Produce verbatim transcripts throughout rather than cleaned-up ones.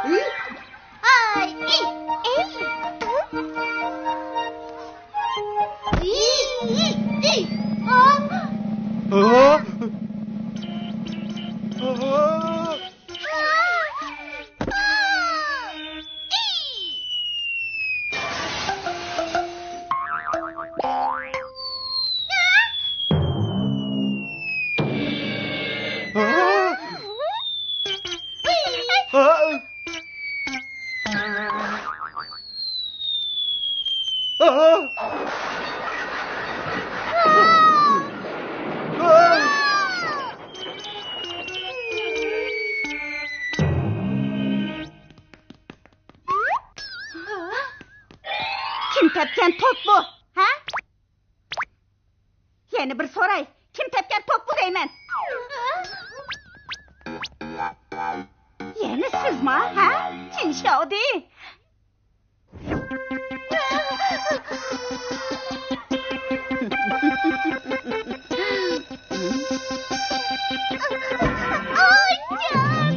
ئاي، ئېي، ئېي. ئېي، ئېي، ئېي. ئا. ئا. ئا. ئا. ئېي. كىم تەپكەن توپ بۇ، ھە؟ يەنە بىر سوراي، كىم تەپكەن توپ بۇ دەيمەن؟ يەنە سىزما، ھە؟ جىن شياۋدى. ئاي، جان!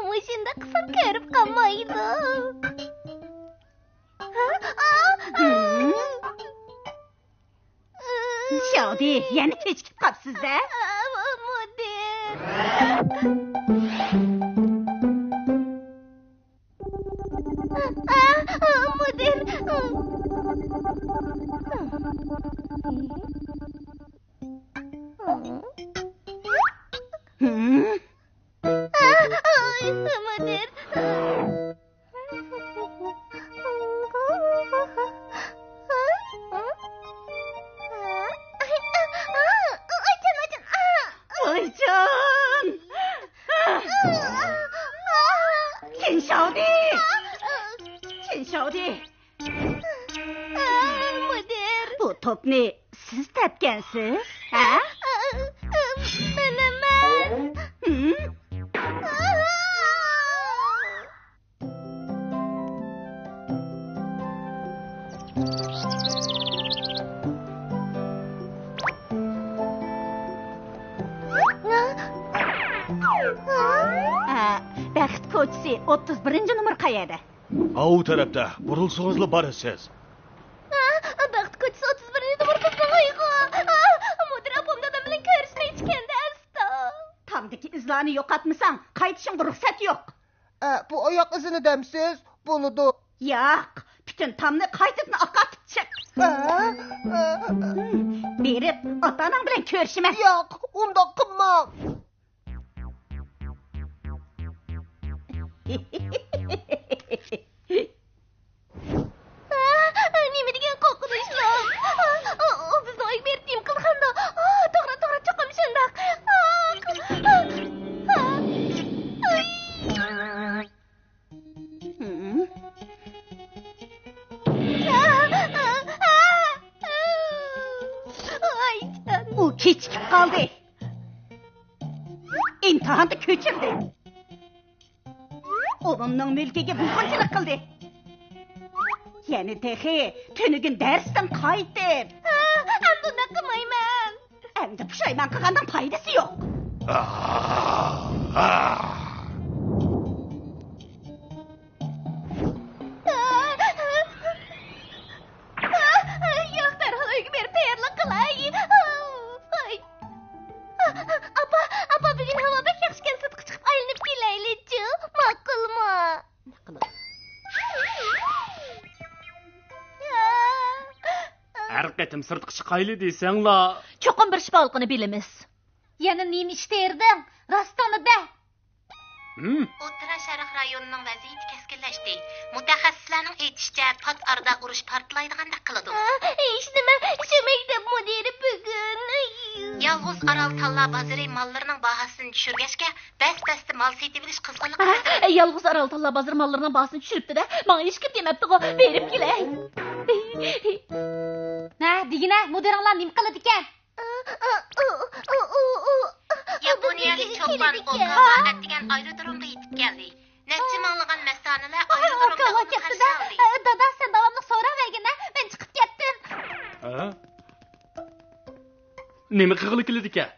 مۇشۇنداق قىلسام كۆرۈپ قالمايدۇ. ھە؟ ئا! شادى، يەنە كېچىكىپ قاپسىز-دە. مۇدىر. مۇدىر. مۇدىر. ۋايجان! جىن شاۋدى! جىن شاۋدى! مۇدىر! بۇ توپنى سىز تەپكەنسىز، ھە؟ مەن ئەمەس. ھىم؟ ئە، بەخت كوچىسى، ئوتتۇز بىرىنچى نومۇر قەيەردە؟ ئاۋۇ تەرەپتە، بۇرۇلسىڭىزلا بارىسىز. ئا، بەخت كوچىسى ئوتتۇز بىرىنچى نومۇر بىزنىڭ ئۆيغۇ. ئا، مۇدىر ئاپام دادام بىلەن كۆرۈشمەكچىكەن-دە، ئۇستا. تامدىكى ئىزلارنى يوقاتمىساڭ، قايتىشىڭغا رۇخسەت يوق. ئە، بۇ ئاياق ئىزىنى دەمسىز؟ بولىدۇ. ياق، پۈتۈن تامنى قايتىدىن ئاقارتىپ چىق. ئە، ئە، ئە. ھىم، بېرىپ، ئاتا-ئاناڭ بىلەن كۆرۈشىمەن. ياق، ئۇنداق قىلماڭ. نېمە دېگەن قورقۇنچلۇق! ئۇ بىزنىڭ ئۆيگە بېرىپ نېمە قىلغاندۇ؟ توغرا، توغرا، چوقۇم شۇنداق. ئۇ كېچىكىپ قالدى. ئىمتىھاندا كۆچۈردى. ئوغلۇمنىڭ مۈلكىگە بۇزغۇنچىلىق قىلدى. يەنە تېخى تۈنۈگۈن دەرستىن قايتىپ. ئەمدى ئۇنداق قىلمايمەن. ئەمدى پۇشايمان قىلغاننىڭ پايدىسى يوق. ياق، دەرھال ئۆيگە بېرىپ تەييارلىق قىلاي. ۋاي. ئاپا، ئاپا، بۈگۈن ھاۋا بەك ياخشىكەن، سىرتقا چىقىپ ئايلىنىپ كېلەيلىچۇ، ماقۇلمۇ؟ ھەر قېتىم سىرتقا چىقايلى دېسەڭلا. چوقۇم بىر ئىش بارلىقىنى بىلىمىز. يەنە نېمە ئىش تېرىدىڭ؟ راستىڭنى دە. ھىم؟ ئوتتۇرا شەرق رايونىنىڭ ۋەزىيىتى كەسكىنلەشتى. مۇتەخەسسىسلەرنىڭ ئېيتىشىچە، پات ئارىدا ئۇرۇش پارتلايدىغاندەك قىلىدۇ. ھېچنېمە، شۇ مەكتەپ مۇدىرى بۈگۈن. يالغۇز ئارال تاللا بازىرى ماللىرىنىڭ باھاسىنى چۈشۈرگەچكە، بەس-بەستە مال سېتىۋېلىش قىزغىنلىقى. يالغۇز ئارال تاللا بازىرى ماللىرىنىڭ باھاسىنى چۈشۈرۈپتۇ-دە، ماڭا ھېچكىم دېمەپتىغۇ، بېرىپ كېلەي. ھە، دېگىنە، مۇدىرىڭلار نېمە قىلىدىكەن؟ ياپونىيەلىك چولپان ئوكاۋا ئەتىگەن ئايرودرومغا يېتىپ كەلدى. نەچچە مىڭلىغان مەستانىلەر ئايرودرومدا ئۇنى قارشى ئالدى. دادا، سەن داۋاملىق سوراۋەرگىنە، مەن چىقىپ كەتتىم. ھە؟ نېمە قىلغىلى كېلىدىكەن؟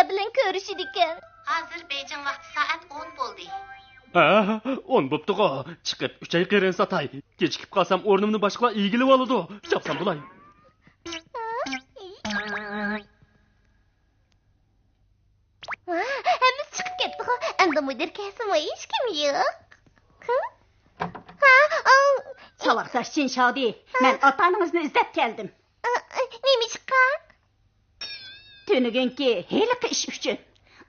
بىلەن كۆرۈشىدىكەن. ھازىر بېيجىڭ ۋاقتى سائەت ئون بولدى. ھە، ئون بوپتىغۇ. چىقىپ ئۈچەي قېرىنى ساتاي. كېچىكىپ قالسام ئورنۇمنى باشقىلار ئىگىلىۋالىدۇ. چاپسان بولاي. ھەممىسى چىقىپ كەتتىغۇ. ئەمدى مۇدىر كەلسىمۇ ھېچكىم يوق. ھە؟ ھە؟ ئاۋ. ساۋاقداش چىن شاۋدى، مەن ئاتا-ئانىڭىزنى ئىزدەپ كەلدىم. ئا، ئا، نېمىشقا؟ تۈنۈگۈنكى ھېلىقى ئىش ئۈچۈن.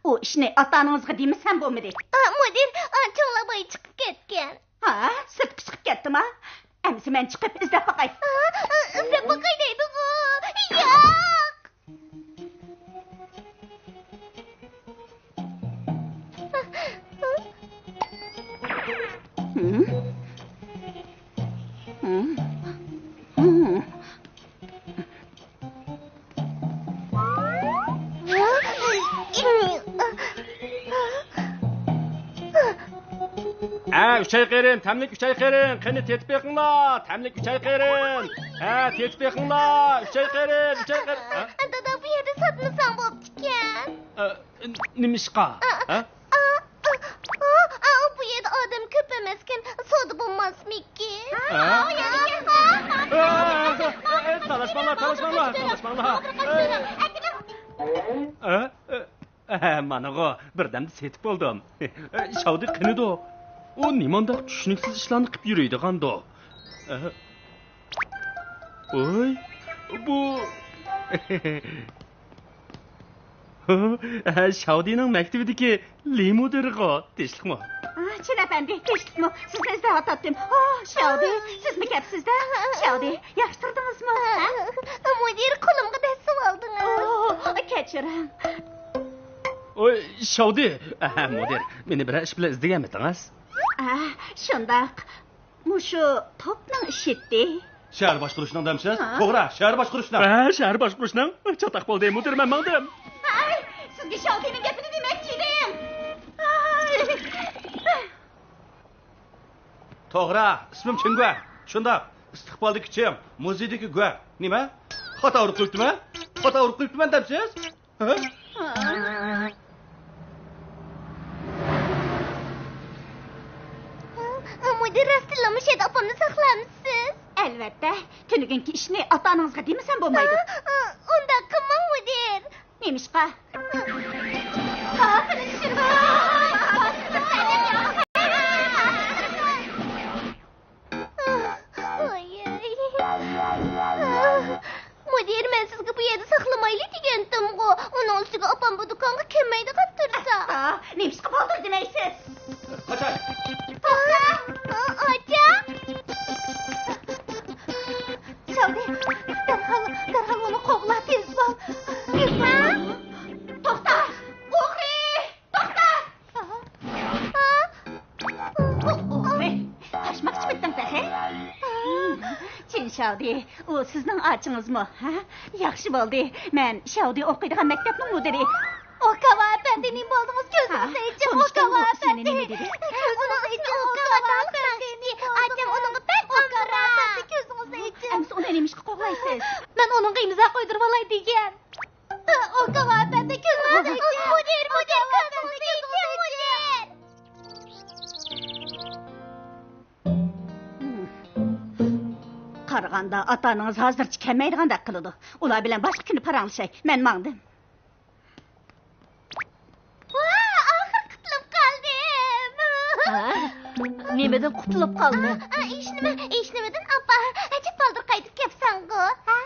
ئۇ ئىشنى ئاتا-ئانىڭىزغا دېمىسەم بولمىدى. ئا، مۇدىر، ئا، چوڭلار بايا چىقىپ كەتكەن. ھا، سىرتقا چىقىپ كەتتىما؟ ئەمىسە مەن چىقىپ ئىزدەپ باقاي. ئا، ئا، ئىزدەپ باقاي دەيدىغۇ. ياق! ھە، ئۈچەي قېرىن، تەملىك ئۈچەي قېرىن، قېنى تېتىپ بېقىڭلار، تەملىك ئۈچەي قېرىن. ھە، تېتىپ بېقىڭلار، ئۈچەي قېرىن، ئۈچەي قېرىن. ھە؟ دادا، بۇ يەردە ساتمىساڭ بوپتىكەن. ئە، نېمىشقا؟ ھە؟ ئا، ئا، ئا، بۇ يەردە ئادەم كۆپ ئەمەسكەن، سودا بولماسمىكىن؟ ھە؟ ئا، ئا، ئا، ئا، ئا، تالاشماڭلار، تالاشماڭلار، تالاشماڭلار. ئە، ئە، ئە، مانىغۇ، بىردەمدە سېتىپ بولدۇم. ئە، شاۋدى قېنىدۇ؟ ئۇ نېمانداق چۈشىنىكسىز ئىشلارنى قىپ يۈرىدىغاندۇ؟ ئە، ۋوي، بۇ شاۋدىنىڭ مەكتىۋىدىكى لى مۇدىرغۇ، تىنچلىقمۇ؟ ئا، چىن ئەپەندى، تىنچلىقمۇ؟ سىزنى ئىزدەۋاتاتتىم. ئا، شاۋدى، سىزمۇ كەپسىز-دە؟ شاۋدى، ياخشى تۇردىڭىزمۇ؟ ھە؟ مۇدىر، قولۇمغا دەسسىۋالدىڭىز. ئو، كەچۈرۈڭ. ئوي، شاۋدى. ئەھە، مۇدىر، مېنى بىرەر ئىش بىلەن ئىزدىگەنمىدىڭىز؟ ئا، شۇنداق. مۇشۇ توپنىڭ ئىشى ئىدى. شەھەر باشقۇرۇشنىڭ دەمسىز؟ ھە؟ توغرا، شەھەر باشقۇرۇشنىڭ. ھە، شەھەر باشقۇرۇشنىڭ. چاتاق بولدى، مۇدىر، مەن ماڭدىم. ھەي، سىزگە شاۋدىنىڭ گېپىنى دېمەكچى ئىدىم. ھەي. توغرا، ئىسمىم چېڭ گۇەن. شۇنداق، ئىستىقبالدىكى چېڭ، مۇزېيدىكى گۇەن. نېمە؟ خاتا ئۇرۇپ قويۇپتىمەن؟ خاتا ئۇرۇپ قويۇپتىمەن دەمسىز؟ ھە؟ مۇدىر، راستتىنلا مۇشۇ يەردە ئاپامنى ساقلامسىز؟ ئەلۋەتتە، تۈنۈگۈنكى ئىشنى ئاتا-ئانىڭىزغا دېمىسەم بولمايدۇ. ئۇنداق قىلماڭ، مۇدىر. نېمىشقا؟ مۇدىر، مەن سىزگە بۇ يەردە ساقلىمايلى دېگەنتىمغۇ. ئۇنىڭ ئۈستىگە ئاپام بۇ دۇكانغا كەلمەيدىغان تۇرسا. نېمىشقا بالدۇر دېمەيسىز؟ قاچاي! توختا! ئاچا! شاۋدى، دەرھال، دەرھال ئۇنى قوغلا، تېز بول. تېز بول. توختا! ئوغرى! توختا! ئوغرى! قاچماقچىمىدىڭ تېخى؟ چىن شاۋدى، ئۇ سىزنىڭ ئاچىڭىزمۇ؟ ھە؟ ياخشى بولدى. مەن شاۋدى ئوقۇيدىغان مەكتەپنىڭ مۇدىرى. ئوكاۋا ئەپەندى، نېمە بولدىڭىز؟ كۆزىڭىزنى ئېچىڭ، ئوكاۋا ئەپەندى. كۆزىڭىزنى ئېچىڭ، ئوكاۋا ئەپەندى. ئاچام ئۇنىڭغا بەك ئامراق. ئەمىسە ئۇنى نېمىشقا قوغلايسىز؟ مەن ئۇنىڭغا ئىمزا قويدۇرۇۋالاي دېگەن. ئوكاۋا ئەپەندى، كۆزىڭىزنى ئېچىڭ. مۇدىر، مۇدىر، كۆزىڭىزنى ئېچىڭ، مۇدىر. قارىغاندا ئاتا-ئانىڭىز ھازىرچە كەلمەيدىغاندەك قىلىدۇ. ئۇلار بىلەن باشقا كۈنى پاراڭلىشاي. مەن ماڭدىم. ۋا، ئاخىرى قۇتۇلۇپ قالدىم. ھە؟ نېمىدىن قۇتۇلۇپ قالدىڭ؟ ئا، ئا، ھېچنېمە، ھېچنېمىدىن، ئاپا. ئەجەب بالدۇر قايتىپ كەپسەنغۇ، ھە؟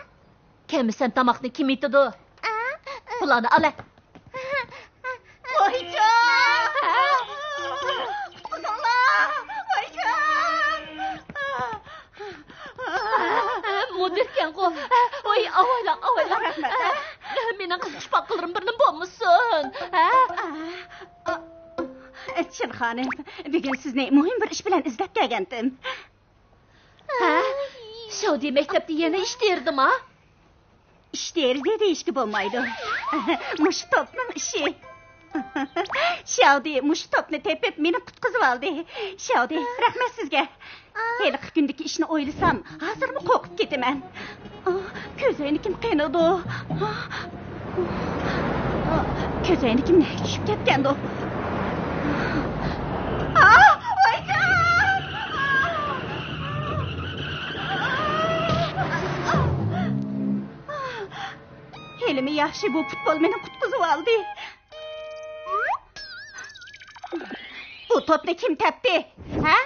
كەلمىسەم تاماقنى كىم ئېتىدۇ؟ ئا، ئا. بۇلارنى ئالە. ۋايجان! قۇتقۇزۇڭلار! ۋايجان! مۇدىركەنغۇ. ۋاي، ئاۋايلا، ئاۋايلا. رەھمەت. مېنىڭ قىزىق پاقىلىرىم بىرنېمە بولمىسۇن. ھە؟ چىن خانىم، بۈگۈن سىزنى مۇھىم بىر ئىش بىلەن ئىزدەپ كەلگەنتىم. ھە؟ شاۋدى مەكتەپتە يەنە ئىش تېرىدىما؟ ئىش تېرىدى دېيىشكە بولمايدۇ. مۇشۇ توپنىڭ ئىشى. شاۋدى مۇشۇ توپنى تېپىپ، مېنى قۇتقۇزۇۋالدى. شاۋدى، رەھمەت سىزگە. ھېلىقى كۈندىكى ئىشنى ئويلىسام، ھازىرمۇ قورقۇپ كېتىمەن. ئاھ، كۆز ئەينىكىم قېنىدۇ. ئاھ. كۆزەينىكىم نەگە چۈشۈپ كەتكەندۇ؟ ئاھ، ۋايجان! ھېلىمۇ ياخشى، بۇ پۇتبول مېنى قۇتقۇزۇۋالدى. بۇ توپنى كىم تەپتى؟ ھە؟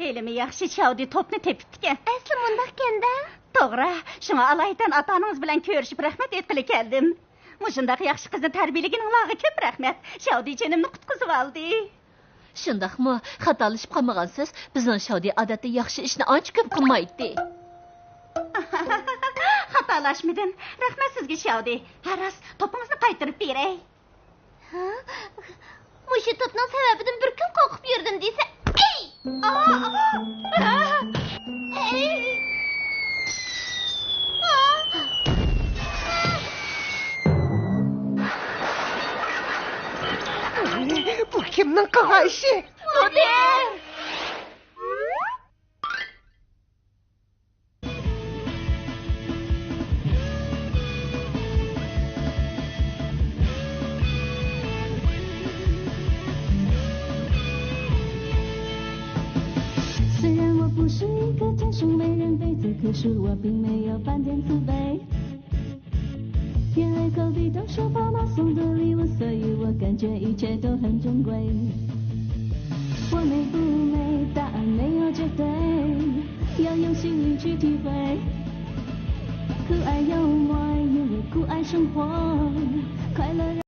ھېلىمۇ ياخشى، شاۋدى توپنى تېپىپتىكەن. ئەسلى مۇنداقكەن-دە. توغرا، شۇڭا ئالايىتەن ئاتا-ئانىڭىز بىلەن كۆرۈشۈپ رەھمەت ئېيتقىلى كەلدىم. مۇشۇنداق ياخشى قىزنى تەربىيەلىگىنىڭلارغا كۆپ رەھمەت. شاۋدى جېنىمنى قۇتقۇزۇۋالدى. شۇنداقمۇ؟ خاتالىشىپ قالمىغانسىز؟ بىزنىڭ شاۋدى ئادەتتە ياخشى ئىشنى ئانچە كۆپ قىلمايتتى. خاتالاشمىدىم. رەھمەت سىزگە، شاۋدى. ھە راست، توپىڭىزنى قايتۇرۇپ بېرەي. ھە؟ مۇشۇ توپنىڭ سەۋەبىدىن بىر كۈن قورقۇپ يۈردۈم دېسە. ئېي! ئا! ئا! ئېي! ئا! بۇ كىمنىڭ قىلغان ئىشى؟ مۇدىر! 虽然我不是一个天生美人胚子，可是我并没有半点自卑。 天黑口地都说爸妈送的礼物，所以我感觉一切都很珍贵。我美不美，答案没有绝对，要用心灵去体会。酷爱幽默，因为酷爱生活，快乐让